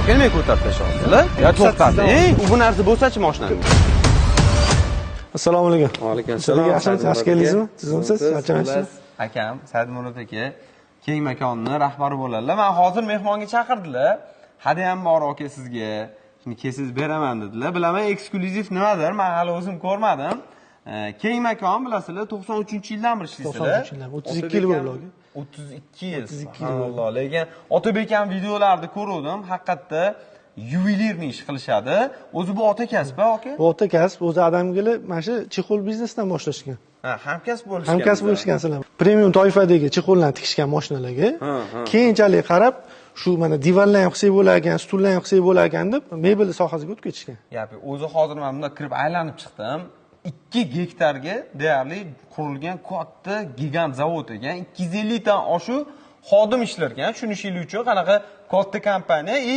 Aka, nimaga ko'tarib tashlayapsizlar? Ya to'xtating. U bu narsa bo'lsa-chi mashinani. Assalomu alaykum. Va alaykum assalom. Yaxshimisiz? Yaxshi keldingizmi? Tuzukmisiz? Charchamayapsizmi? Akam Saidmurod aka keng makonni rahbari bo'ladilar. Men hozir mehmonga chaqirdilar. Hadiyam bor aka sizga. Shuni kelsangiz beraman dedilar. Bilaman eksklyuziv nimadir, men hali o'zim ko'rmadim. Keng makon bilasizlar, 93-yildan beri ishlaysizlar. 93 yildan, 32 yil bo'ldi aka. 32 yil. 32 yil bo'ldi. Subhanalloh. Lekin Otabek ham videolarni ko'ruvdim. Haqiqatda yuvelirniy ish qilishadi. O'zi bu ota kasbi aka? Bu ota kasb, o'zi adamgili mana shu chexol biznesdan boshlashgan. Ha, hamkasb bo'lishgan. Hamkasb bo'lishgan sizlar. Premium toifadagi chexollarni tikishgan mashinalarga. Keyinchalik qarab, shu mana divanlar ham qilsak bo'lar ekan, stullar ham qilsak bo'lar ekan deb mebel sohasiga o'tib ketishgan. Gap yo'q. O'zi hozir men bundan kirib aylanib chiqdim. 2 gektarga deyarli qurilgan katta gigant zavod ekan. 250 dan oshiq xodim ishlar ekan. Tushunishingiz uchun qanaqa katta kompaniya и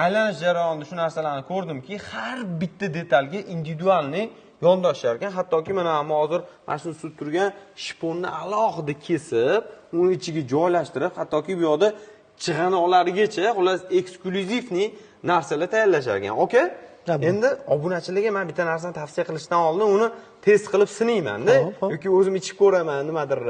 aylanish jarayonida shu narsalarni ko'rdimki, har bitta detalga individualniy yondashar ekan. Hattoki mana hozir mana shuni ustida turgan shponni alohida kesib, uni ichiga joylashtirib, hattoki bu yoqda chig'anoqlarigacha, xullas eksklyuzivniy narsalar tayyorlashar ekan. Aka, endi obunachilarga men bitta narsani tavsiya qilishdan oldin uni test qilib sinayman-da, yoki o'zim ichib ko'raman nimadir.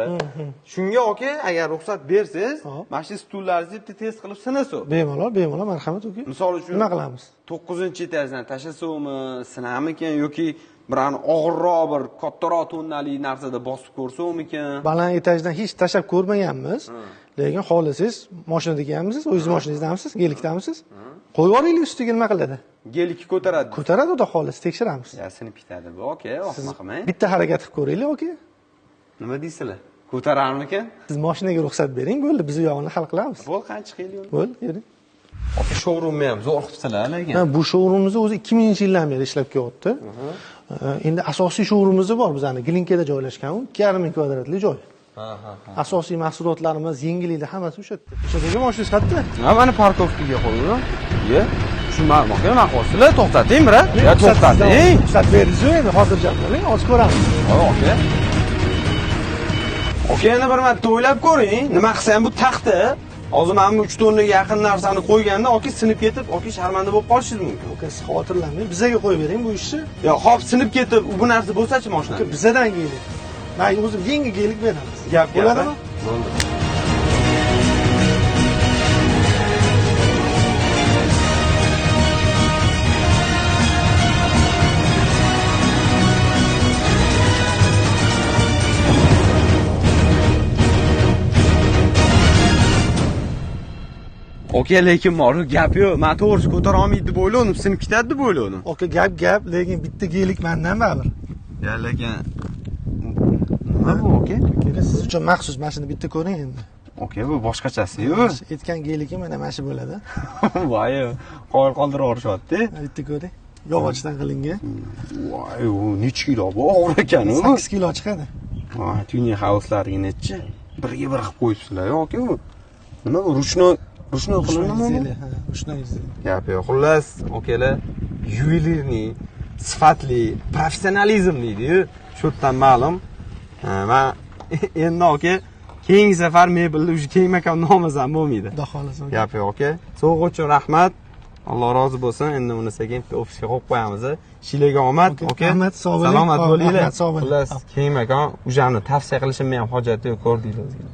Shunga aka, agar ruxsat bersangiz, mana shu stullarni bitta test qilib sinasiz. Bemalol, bemalol, marhamat aka. Misol uchun nima qilamiz? 9-etajdan tashlasavmi, sinamikan yoki bir og'irroq bir kattaroq tonnali narsada bosib ko'rsamikan? Baland etajdan hech tashlab ko'rmaganmiz. Lekin xohlasangiz mashinada kelganmisiz, o'zingiz mashinangizdamisiz, gelikdamisiz? Qo'yib yuboraylik ustiga nima qiladi? Gelikni ko'taradi. Ko'taradi, xudo xohlasa tekshiramiz. Ya sinib ketadi bu aka, oqma qilmang. Bitta harakat qilib ko'raylik aka. Nima deysizlar? Ko'tararmikan? Siz mashinaga ruxsat bering, bo'ldi, biz u yog'ini hal qilamiz. Bo'l, qancha chiqaylik uni? Bo'l, yuring. Aka, showroomni ham zo'r qilibsizlar lekin. Ha, bu showroomimiz o'zi 2000-yildan beri ishlab kelyapti. Endi asosiy showroomimiz bor bizani, Glinkada joylashgan, u 2,5 ming kvadratli joy. Asosiy mahsulotlarimiz, yengilliklar hammasi o'sha yerda. O'sha yerga mashinangiz qayerda? Ha, mana parkovkaga qo'ydim. Ye, tushunmadim aka, nima qilyapsizlar? To'xtating, bira. Ya to'xtating. Ruxsat berdingiz-ku, endi xotirjam bo'ling, hozir ko'ramiz. Voy aka. Aka, yana bir marta o'ylab ko'ring. Nima qilsa ham bu taxta. Hozir mana bu 3 tonnaga yaqin narsani qo'yganda aka sinib ketib, aka sharmanda bo'lib qolishingiz mumkin. Aka, siz xavotirlanmang, bizaga qo'yib bering bu ishni. Yo, hop sinib ketib, bu narsa bo'lsa-chi mashina? Aka, bizadan gelik. Men o'zim yangi gelik beramiz. Gap bo'ladimi? Bo'ldi. Aka, lekin bor, gap yo'q. Men to'g'risi ko'tara olmaydi deb o'yladim, sinib ketadi deb o'yladim. Aka, gap gap, lekin bitta gelik mendan baribir. Ya, lekin nima bu aka? Aka, siz uchun maxsus mana shuni bitta ko'ring endi. Aka, bu boshqachasi-yu. Aytgan geligi mana mana shu bo'ladi. Voy, qoyil qoldirib yuborishyapti. Bitta ko'ring. Yog'ochdan qilingan. Voy, u necha kilo bu? Og'ir ekan u. 8 kilo chiqadi. Ha, tuning houselariga nechi? Birga bir qilib qo'yibsizlar, aka bu. Nima bu? Ruchnoy, ruchnoy qilinadimi? Ha, ruchnoy izделие. Gap yo'q. Xullas, akalar, yuvelirniy, sifatli, professionalizm deydi-yu. Shu yerdan ma'lum. Men endi aka keyingi safar mebelni уже keng makonni olmasam bo'lmaydi. Xudo xohlasa. Gap yo'q aka. Sovg'a uchun rahmat. Alloh rozi bo'lsin. Endi uni sekin ofisga qo'yib qo'yamiz. Ishinglarga omad, aka. Rahmat, sog' bo'ling. Salomat bo'linglar. Rahmat, sog' bo'ling. Xullas, keng makon ujani tavsiya qilishimni ham hojati yo'q, ko'rdinglar o'zinglar.